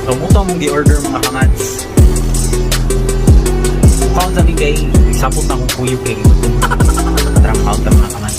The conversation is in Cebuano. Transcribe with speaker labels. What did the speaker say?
Speaker 1: So, mao to among gi-order, mga kamats. Mukaon sa mi kay sapot na akong kuyog kay gutom. Tara, kaon ta, mga kamats.